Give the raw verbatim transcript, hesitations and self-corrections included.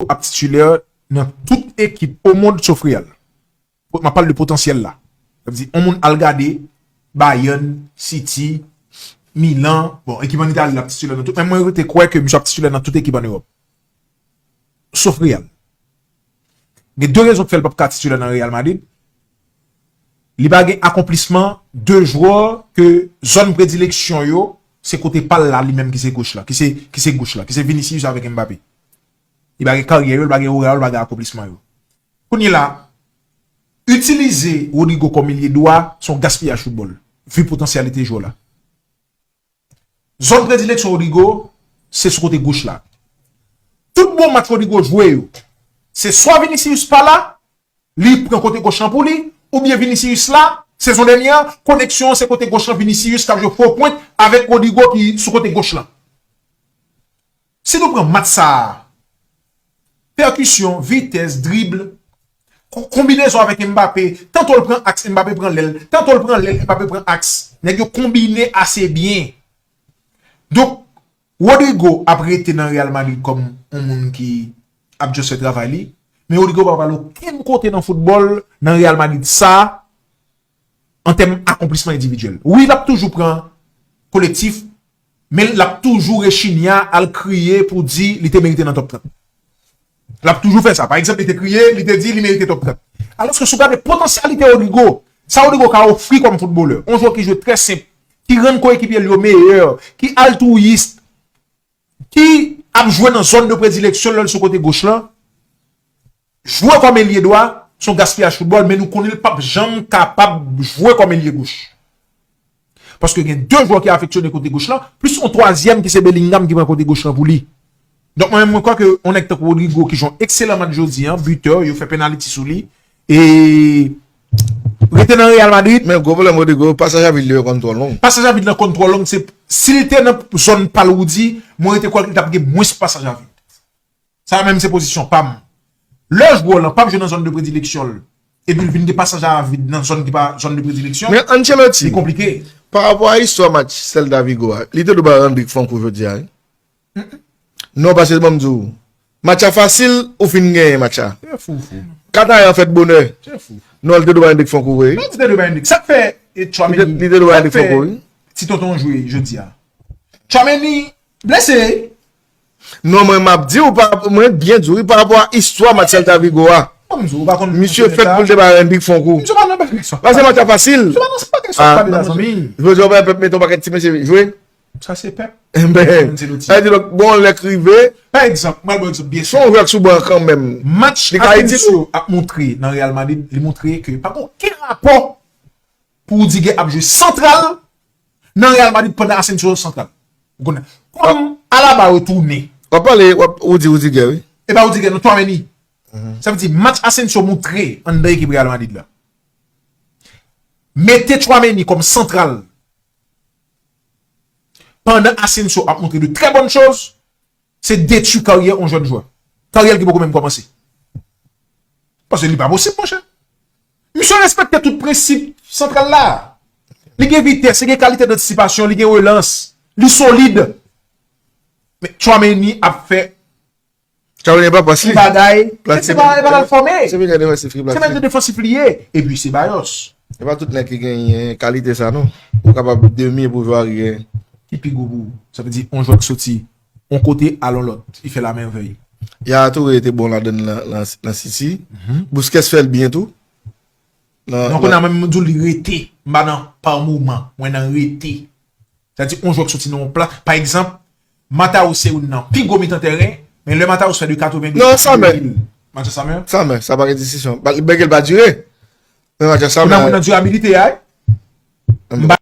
ap titilè nan tout ekip o mond sof Real. M ap pale de potansyèl la. Sa vle di, yon moun al gade Bayern, City, Milan, bon, ekip an Itali, l ap titilè nan tout. Men mwen rete kwè ke misye ap titilè nan tout ekip an Ewòp. Sof Real. Gen de rezon k fè l p ap ka titilè nan Real Madrid. Li pa gen akonplisman de jwè ke zòn predileksyon yo, se kote pa l la, li menm ki se goch la, ki se, ki se goch la, ki se Vinicius avèk Mbappé. Li pa gen karyè yo, li pa gen ora yo, li pa gen akonplisman yo. Kounye la, itilize Rodrygo kòm milye dwa, se yon gaspiyaj foutbòl, vi potansyalite jwè la. Zòn predileksyon Rodrygo, se sou kote goch la. Tout bon match Rodrygo jwe yo, se swa Vinicius pa la, li pran kote goch lan pou li, oubyen Vinicius la, sezon dènye an, koneksyon an se kote goch lan, Vinicius k ap jwe fo pwent avèk Rodrygo ki sou kote goch lan. Si nou pran match sa a, pèkisyon, vitès, drib, ko- konbinezon avèk Mbappé, tanto l pran aks, Mbappé pran lèl, tanto l pran lèl, Mbappé pran aks. Nèg yo konbine ase byen. Donk, Rodrygo ap rete nan Real Madrid kòm yon moun ki ap just fè travay li, men Rodrygo pa pral okenn kote nan foutbòl nan Real Madrid sa, an tèm akonplisman endividyèl. Wi, l ap toujou pran kolektif, men l ap toujou rechinya al kriye pou di li te merite nan top trant. L ap toujou fè sa. Pa egzanp, li te kriye, li te di li merite top trant. Alòske si w gade potansyalite Rodrygo, sa Rodrygo ka ofri kòm foutbolè, yon jwè ki jwe trè senp, ki rann koyekipye l yo meyè, ki altwiyis, ki ap jwe nan zòn de predileksyon l lè l sou kote goch lan, jwe kòm elye dwa, se yon gaspiyaj foutbòl, men nou konnen l p ap janm kapab jwe kòm elye goch. Paske gen de jwè ki afeksyone kote goch lan, plis yon twazyèm ki se Bellingham ki pran kote goch lan pou li. Donk, mwen menm, mwen kwè ke yon nèg tankou Rodrygo, ki jwe yon ekselan match jodi a, bitè, yo fè penaliti sou li, e rete nan Real Madrid. Men gwo pwoblèm Rodrygo, pasaj a vid li yo konn twò long. Pasaj a vid lan konn twò long, se, si l te nan zòn pa l Roody, mwen rete kwè ke li t ap gen mwens pasaj a vid. Sa menm se pozisyon pa m. Lè jwè lan p ap jwe nan zòn de predileksyon l, epi l vin gen pasaj a vid nan zòn ki pa zòn de predileksyon, men Ancelotti, li konplike. Pa rapò a istwa match Celta Vigo a, li te dwe bay Rodrigue Franco jodi a, wi. Non, paske ban m di w, match a fasil, ou fin genyen match a. Se fou, fou. Kataran fèt bonè. Se fou. Non, li te dwe bay Rodrigue Franco vre, wi. Non, li te dwe bay Rodrigue. Sa k fè, e, Tchouaméni, li te, li te dwe bay Rodrigue Franco, wi. Ti tonton jwe jodi a. Tchouaméni blese. Non, mwen m ap di w, pa, mwen byen di w, wi, pa rapò a istwa match Celta Vigo a. Ban m di w, ou pa konn misye fèt pou l te bay Rodrigue Franco. Misye pa nan bagay sa. Paske match a fasil. Misye pa nan bagay sa, pa de la zanmi. Jodi a, w pa pèp mete yon pakèt ti mesye jwe. Sa se pèp. Enben, sa vle di, donk, bon, lè k rive. Pa egzanp, mwen ba w egzanp byen senp. Se yon jwè k sou ban kanmenm. Match Asensio ap montre nan Real Madrid, li montre ke pa gen okenn rapò pou Rudiger ap jwe santral nan Real Madrid pandan Asensio santral. Ou konnen. Kòm Alaba retounen. W ap pale, w ap, ou di Rudiger, wi. E pa Rudiger, non, Tchouaméni. Sa vle di, match Asensio montre anndan ekip Real Madrid la. Mete Tchouaméni kòm santral pandan Asensio ap montre de trè bòn choz, se detwi karyè yon jèn jwè. Karyè l ki poko menm kòmanse. Paske li pa posib, monchè. Misye respekte tout prensip santral la. Li gen vitès, li gen kalite dantisipasyon, li gen relans, li solid. Men Tchouaméni ap fè Tchouaméni pa pase. Ti bagay. Se pa, e pa l al fòme. Se mèt defansif li. Se mèt defansif li ye. Epi Ceballos. E pa tout nèg ki genyen kalite sa, non. Ou kapab demi pou jwe aryè. Ki pi gwo pou ou? Sa vle di, yon jwè ki soti yon kote al yon lòt, li fè lamèvèy. Yaya Touré te bon ladann nan, nan, nan City. Busquets fè l byen tou. Non, kounye a menm, m di w li rete. M pa nan pa moman. Mwen nan rete. Sa vle di, yon jwè ki soti nan yon plas. Pa egzanp, Mataus se youn nan pi gwo mitan tèren, men lè Mataus fè de katreven de. Non, Summer. Matias Summer? Summer, sa pa gen diskisyon. Ba, men ke l pa dire. Men Matias Summer. Ou nan, ou nan dirabilite a, wi. M ba